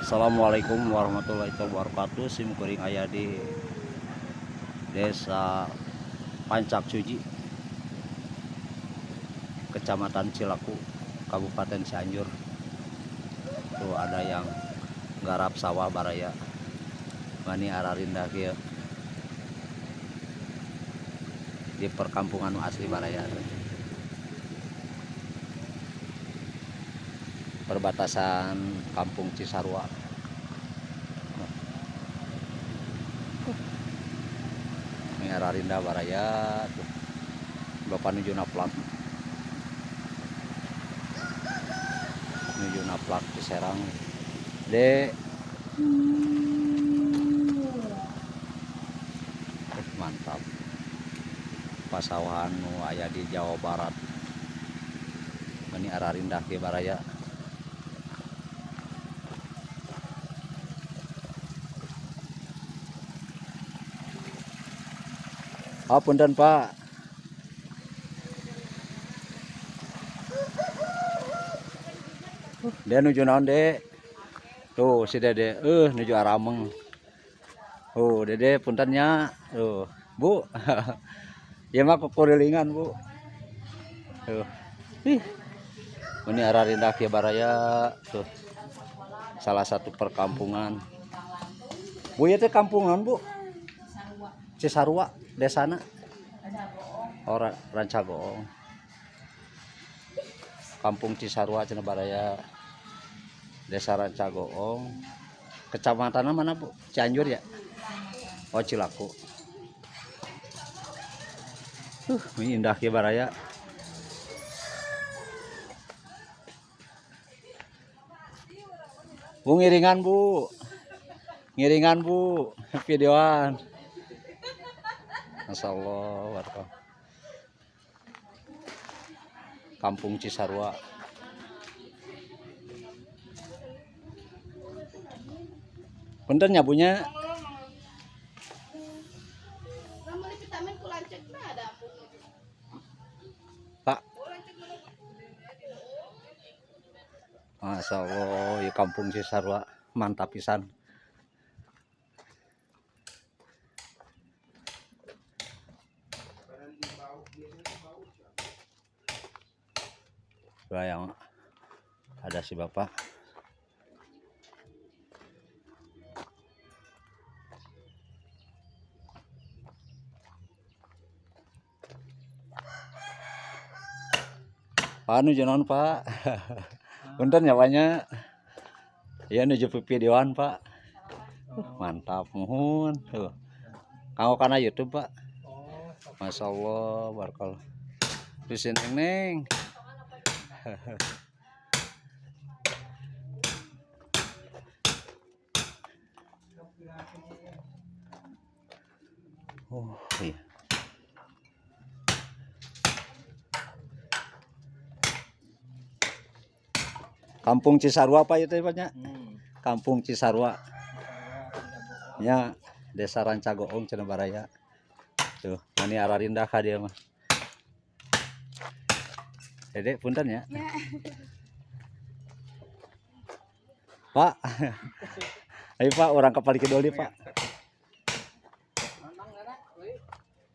Assalamualaikum warahmatullahi wabarakatuh. Sim kuring aya di Desa Pancak Suji, Kecamatan Cilaku, Kabupaten Cianjur. Tuh ada yang garap sawah baraya. Mani ararindah kieu. Di perkampungan asli baraya. Perbatasan Kampung Cisarua. Ini ararindah baraya tuh. Bapak nuju naplak. Nuju naplak di Serang. Dek. Mantap. Pasawahan nu aya di Jawa Barat. Ini ararindah ke baraya. Oh, punten Pak. Dia nuju naon, Dek? Tuh si Dede, nuju arameng. Oh, Dede puntennya. Tuh, Bu. Ya mah kukurilingan, Bu. Tuh. Ih. Ini ararindah kieu baraya tuh. Salah satu perkampungan. Bu, ieu teh kampung naon, Bu? Cisarua, desana. Oh, Rancagoong. Kampung Cisarua cenah baraya. Desa Rancagoong. Kecamatan mana, Bu? Cianjur ya? Oh, Cilaku. Ini indah kieu baraya. Bu ngiringan, Bu. Ngiringan, Bu. Videoan. Masya Allah, warga. Kampung Cisarua. Punten nya bunya. Pak. Masya Allah, ya Kampung Cisarua mantap pisan. Yang ada si bapak. Pak nuju naon Pak? Punten ya banyak. Iya nuju videoan Pak. Mantap muhun tuh. Kanggo kana YouTube Pak. Masya Allah barakallah. Di sini neng. Oh iya. Kampung Cisarua Pak itu Pak nya? Kampung Cisarua. Ya, Desa Rancagoong cenah baraya. Tuh, mani ararindah ka dieu mah. Dede punten ya. Ya. Pak. Ayo Pak, orang kapal kidul Pak.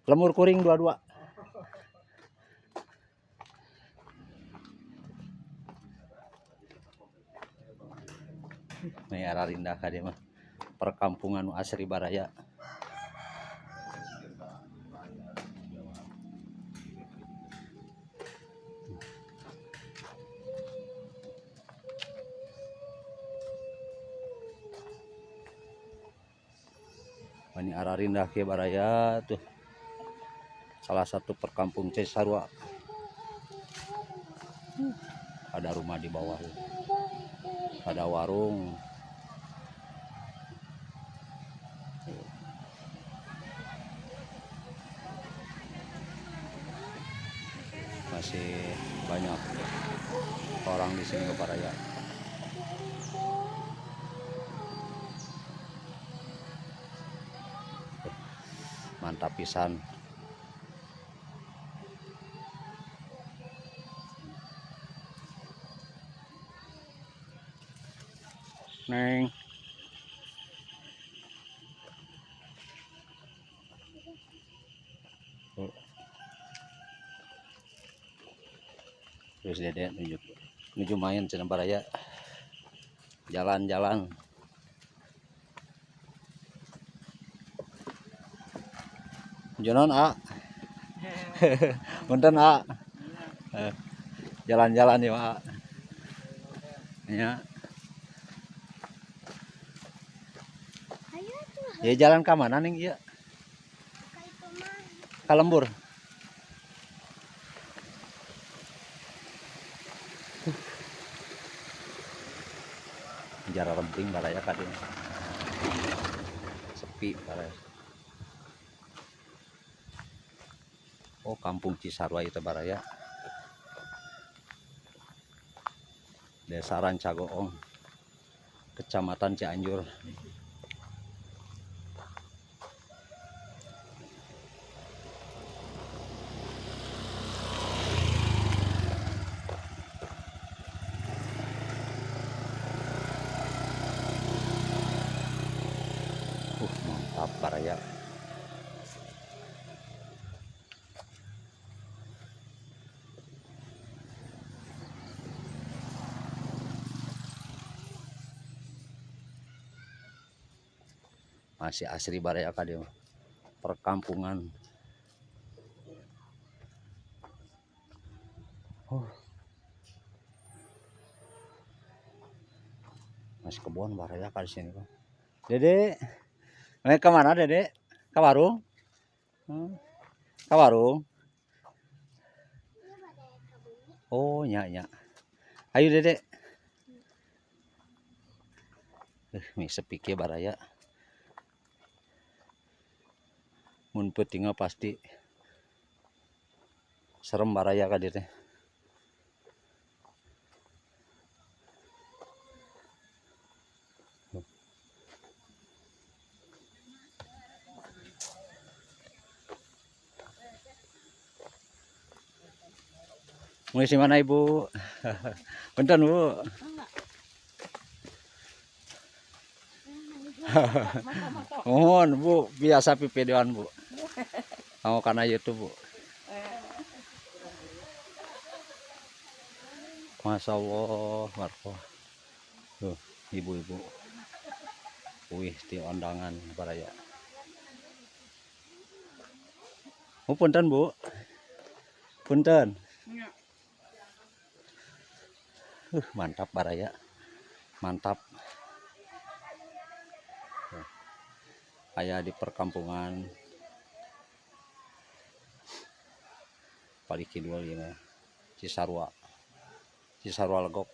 Lemur kuring dua-dua. Nih ararindah ka dieu mah. Perkampungan asri baraya. Ini ararindah kieu baraya tuh. Salah satu perkampung Cisarua. Ada rumah di bawah. Ada warung. Masih banyak orang di sini baraya. Mantap pisan. Neng. Tuh. Terus Dede nuju nuju main cenah baraya. Jalan-jalan. Jonon A. Punten A. Eh, jalan-jalan ya A. Ya. Ayo tuh Ya jalan ke mana nih iya? ka itu mah. Ka lembur. Jarang remping baraya ka dieu. Sepi baraya. Oh, Kampung Cisarua itu baraya. Desa Rancagoong, Kecamatan Cianjur. Mantap baraya. Masih asri baraya ka dieu mah. Perkampungan. Oh. Masih kebun baraya ka di sini mah. Dede, mau ke mana Dede? Ke warung? Hmm. Ke warung? Iya bade ka bumi. Oh, nya nya. Ayo Dede. Meni sepi kieu baraya. Mun peuting mah pasti serem baraya ka dieu teh. Mau isi mana Ibu? Punten Bu. Mohon Bu, biasa videoan Bu. Mau karena YouTube Bu. Masya Allah, marko. Tuh, ibu-ibu. Wih, di ondangan baraya. Oh, punten Bu. Punten. Mantap baraya. Mantap. Tuh. Kayak di perkampungan Palih Kidul ya mah. Cisarua. Cisarua Legok.